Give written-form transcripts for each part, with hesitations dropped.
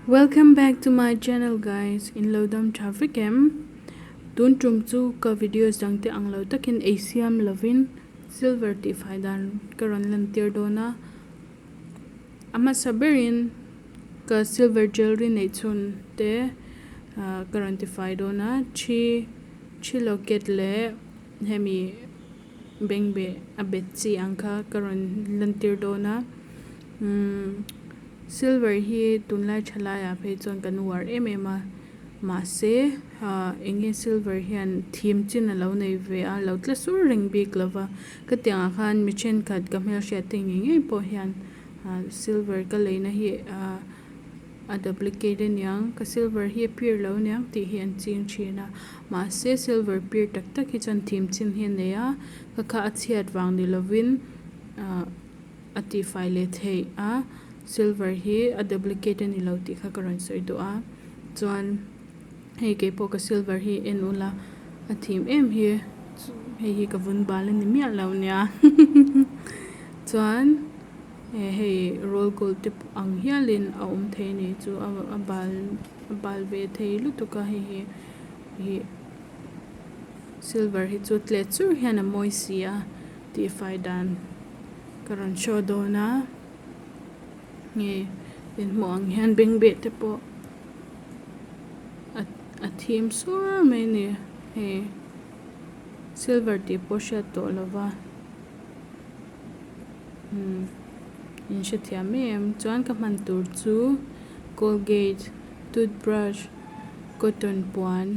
Welcome back to my channel guys in lo dam tha vek em tun tum chu ka videos dang te ang lo takin ei siam lovin silver tih fai dan ka rawn lan tir dawn a a hmasa berin ka silver jewelry neih chhun te ah ka rawn ti fai dawn a thi thi locket leh hemi bengbeh a bet chi ang kha ka rawn lan tir dawn a umm silver hi tunlai thalaiah phei chuan kan uar em em a mahse ah eng nge silver hian thim chin a lo nei ve a lo tla sur reng bik lo va ka tiangah khan mi thenkhat ka hmelhriat te ngei ngei pawh hian ah silver ka leina hi ah. A duplicate aniang ka silver hi a pure lo aniang tih hi an ching thin a mahse silver pure tak tak hi chuan thim chin hi a nei a ka kha a chhiat vang ni lovin ah a tihfai leh theih a silver hi a duplicate a ni lo tih kha ka rawn sawi duh a chuan hei keipawh ka silver hi en ula a thim em hi hei hi ka vun bal a ni miah lo nia chuan. Hei roll gold te ang hialin a awm thei a ni chu a bal a bal ve thei lutuk a hei hi ih silver hi chu tle chur hian a mawi si a tihfai dan ka rawn show dawn a nge inhmuh ang hian bengbeh te pawh a thim sur mai a ni hei silver tih pawh hriat tawh lo va. Umm in hrethiam mai em chuan ka hman tur chu colgate toothbrush cotton puan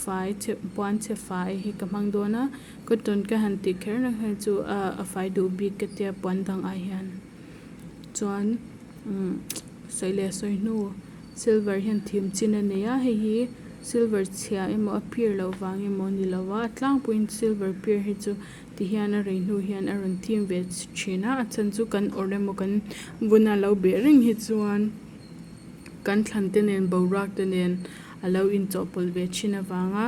fai chhe puan chhe fai hi ka hmang dawn a cotton ka han tih kher na kha chu a fai duh bik ka tia puan dang ah hian chuan umm sawi leh sawi hnu silver hian thim chin a nei a hei hi silver chhia emaw a pure loh vang emaw a ni lo a a tlangpuiin silver pure hi chu. Ti hian a rei hnu hian a rawn thim ve thin a, a chhan chu kan awrh emaw kan vuna lo beh reng hi chuan kan thlan te nen boruak te nen a lo inchawhpawlh ve thin avanga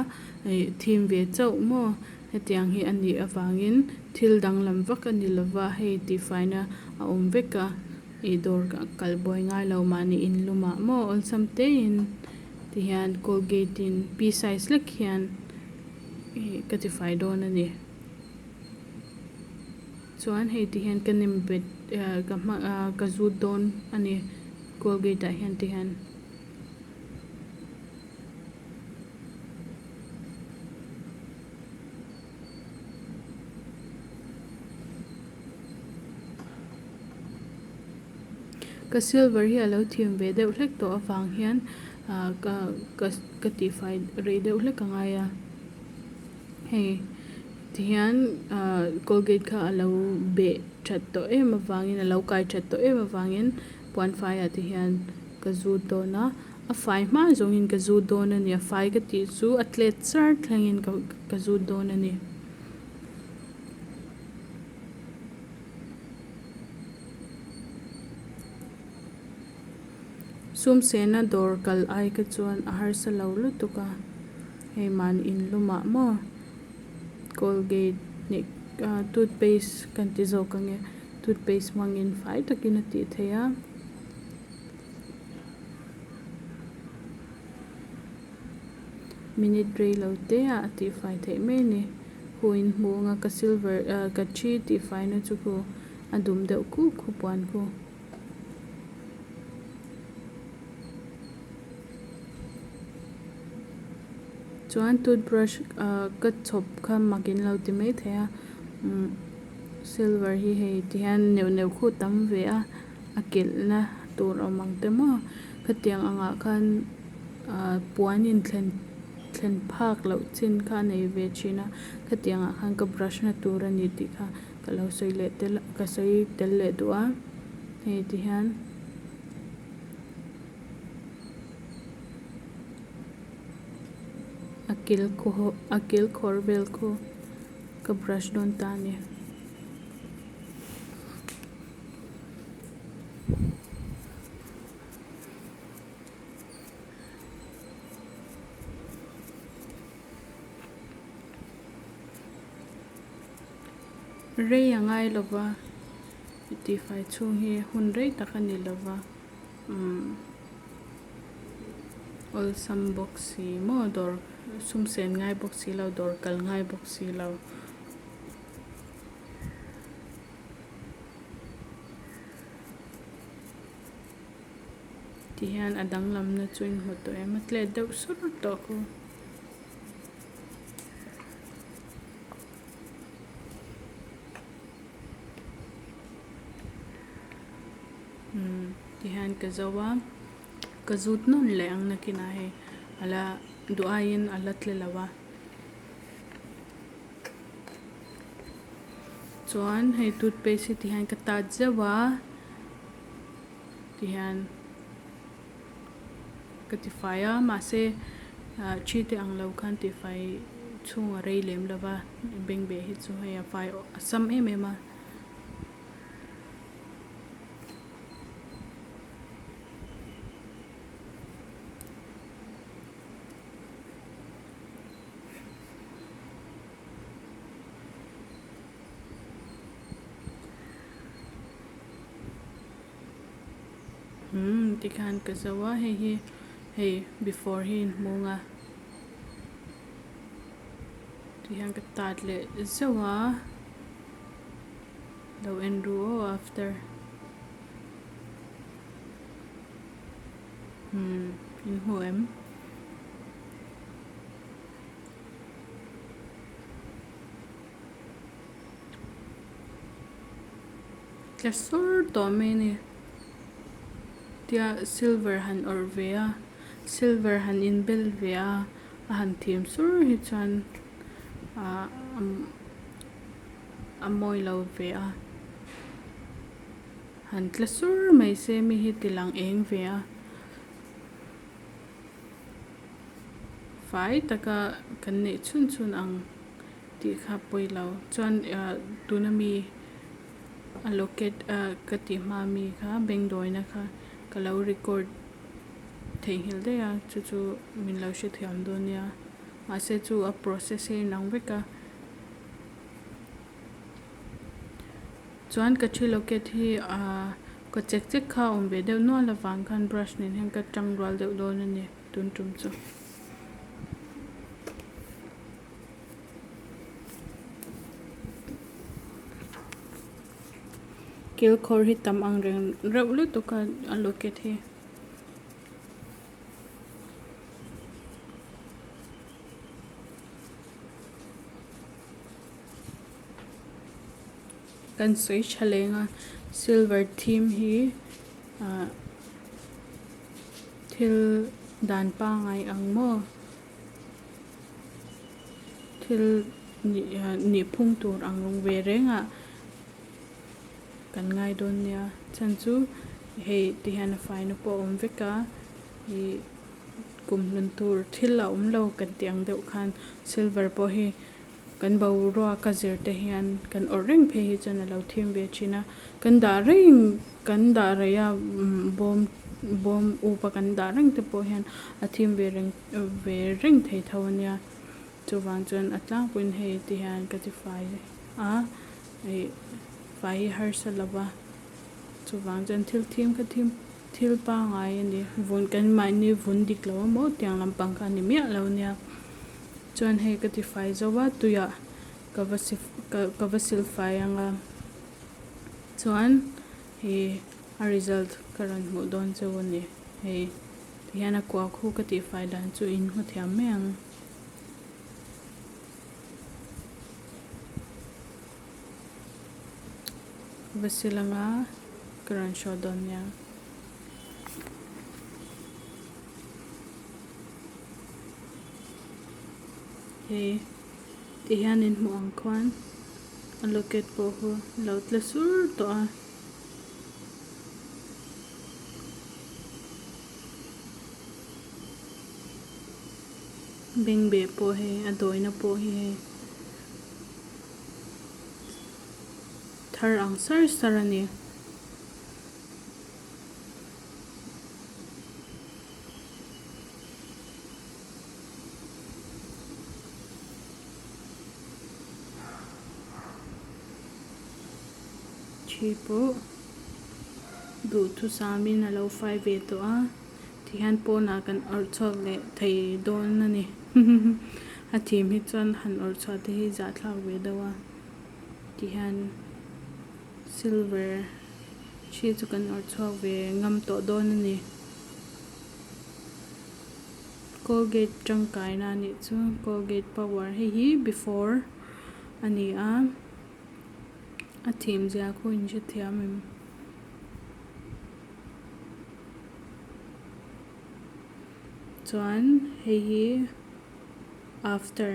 ih thim ve chauh maw hetiang hi a nih avangin thil danglam vak a ni lova hei tihfaina a awm vek a ih dawr kal buai ngai lo mahni inlumah maw awlsam tein ti hian colgate in pea size lek hian. Ih ka ti fai dawn a ni. Chuan hei ti hian ka nem bet eh ka hma ah ka zut dawn a ni colgate ah hian ti hian. Ka silver hi a lo thim ve deuh hlek tawh avang hian ah ka ka ka tihfai rei deuh hlek a ngai a hei tihian ah colgate kha a lo beh that tawh em avangin a lo kai that tawh em avangin puan faiah te hian ka zut dawn a a fai hma zawngin ka zut dawn a ni a fai ka tih chu a tlet char thlengin ka ka zut dawn a ni. Sumsena dawr kal ai ka chuan a harsa lo lutuk a, hei mahni inlumah maw colgate nih toothpaste kan ti zawk ange toothpaste hmangin fai takin a tih theih a. Minute rei lo te ah a tihfai theih mai a ni. Khu in hmuh anga ka silver ah ka thi tihfaina chu khu a dum deuh kuk khu puan khu. Chuan toothbrush ah ka chhawp kha mak in lo ti mai thei a umm silver hi hei ti hian neuh neuh khu tam ve a a kilhna tur awm ang te maw khatiang angah khan ah puan in thlen thlen phak loh chin kha a nei ve thin a khatiang ah khan ka brush na tur a ni tih kha ka lo sawi leh tel ka sawi tel leh duh a hei ti hian a kil khaw a kil khawr vel khu ka brush dawn ta a ni. Rei a ngai lo va tihfai chhung hi hun rei tak a ni lo va umm. Awlsam bawk si maw dawr sum sen ngai bawk si lo dawr kal ngai bawk si lo. Tihian a danglamna chu in hmu tawh em a tlet deuh sur tawh khu. Umm tihian ka zo a ka zut nawn leh ang nakinah hei ala duh aiin ala tle lo a. Chuan hei toothpaste hi tihian ka tat zeuh a tihian ka tifai a mahse ah thi te ang lo khan tifai chhung a rei lem lo va bengbeh hi chu hei a fai a sam em em a. Umm tikhan ka zo a hei hi hei before hi inhmung a tihian ka tat leh zeuh a lo en ru aw after umm in hmu em. Tla sur tawh mai a ni tia silver han awrh ve a silver han inbel ve a a han thim sur hi chuan ahh a mawi lo ve a han tla sur mai se mi hi ti lang eng ve a. Fai taka kan neih chhun chhun ang tih kha pawi lo. Chuan tuna mi a locket ka tih hma mi kha bengdawina kha ka lo record theihnghilh daih a chu chu min lo hrethiam dawn nia. Mahse chu a process hi a inang vek a. Chuan ka thi locket hi ahh ka chek chek kha a awm ve deuh nual avang khan brush nen hian ka tang rual deuh dawn a ni tun tum chu. Kilkhawr hi tam ang reng reuh lutuk a a locket hi. Kan sawi tha leng a silver theme hi ah thil dan pangai ang maw thil nih phung tur ang ve reng ah kan ngai dawn nia chhan chu hei ti hian a faina pawh a awm vek a ih kum hlun tur thil a awm lo kan tih ang deuh khan silver pawh hi. Kan boruak a zir te hian kan awrh reng phei hi chuan a lo thim ve thin a, kan dah reng kan dah rei a bawm bawm up a kan dah reng te pawh hian a thim ve reng ve reng thei tho a nia. Chuvang chuan a tlangpuiin hei ti hian ka ti fai a, ih fai hi harsa lo va, chuvang chuan thil thim kha thim thil pangai a ni vun kan mahni vun dik lo emaw tiang lampang kha a ni miah lo nia. Chuan hei ka ti fai zo a tuiah ka va si ka va sil fai ang a chuan hei a result ka rawn hmuh dawn cheu a ni hei tihian a kua khu ka tih fai dan chu in hmu thiam mai ang. Ka va sil ang a ka rawn show dawn nia. Hei ti hian in hmuh ang khuan a locket pawh hu lo tle sur tawh a. Bengbeh pawh hei a dawina pawh hi hei thar ang sar sar a ni. Thi pawh duhthusam in a lo fai ve tawh a. Tihian pawnah kan awrh chhuak leh thei dawn a ni a thim hi chuan han awrh chhuah te hi zahthlak ve deuh a tihian silver thi chu kan awrh chhuak ve ngam tawh dawn a ni. Colgate tangkaina a nih chu colgate power hei hi before a ni a a thim zia khu in hrethiam em? Chuan hei hi after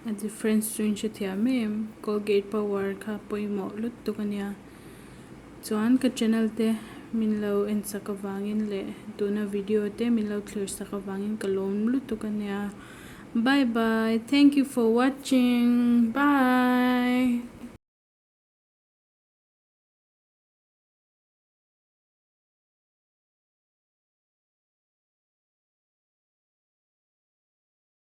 a difference chu in hrethiam mai em colgate power kha pawimawh lutuk a nia chuan ka channel te min lo en sak avangin leh tuna video te min lo thlir sak avangin ka lawm lutuk a nia bye bye thank you for watching bye.